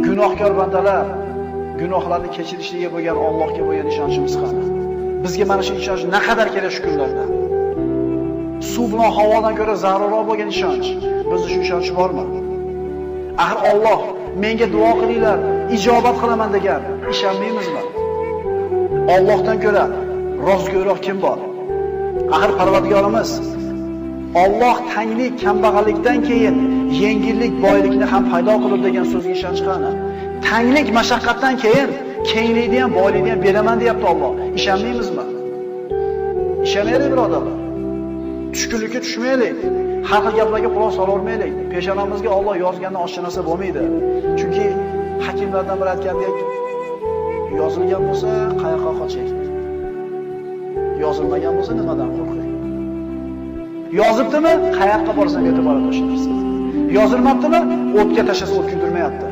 Gunohkor bandalar, gunohlarni kechirishiga bo'lgan Allohga bo'lgan ishonchimiz qani? Bizga mana shu ishonch naqadar kerak shu kunlarda. Suv bilan havodan ko'ra zarurroq bo'lgan ishonch. Bizda shu ishonch bormi? Axir Alloh menga duo qilinglar, ijobat qilaman degan, ishonmaymizmi? Allohdan ko'ra rostgo'yroq kim bor? Axir Parvardigorimiz Alloh tanglik, kambag'allikdan keyin yengillik, boylikni ham paydo qilur degan so'zga ishonch qani? Tanglik, mashaqqatdan keyin kenglikni ham, boylikni ham beraman deyapti Alloh. Ishonmaymizmi? Ishonaylik, birodarlar. Tushkunlikka tushmaylik. Har xil gaplarga quloq solavermaylik. Peshonamizga Alloh yozgandan oshcha narsa bo'lmaydi. Chunki hakimlardan biri aytgandek, yozilgan bo'lsa, qayoqqa qochay? Yozilmagan bo'lsa, nimadan qo'rqay? Yozibdimi, qayoqqa borsam yetib boradi o'sha narsa. Yozilmabdimi, o'tga tashlasa o't kuydirmayapti.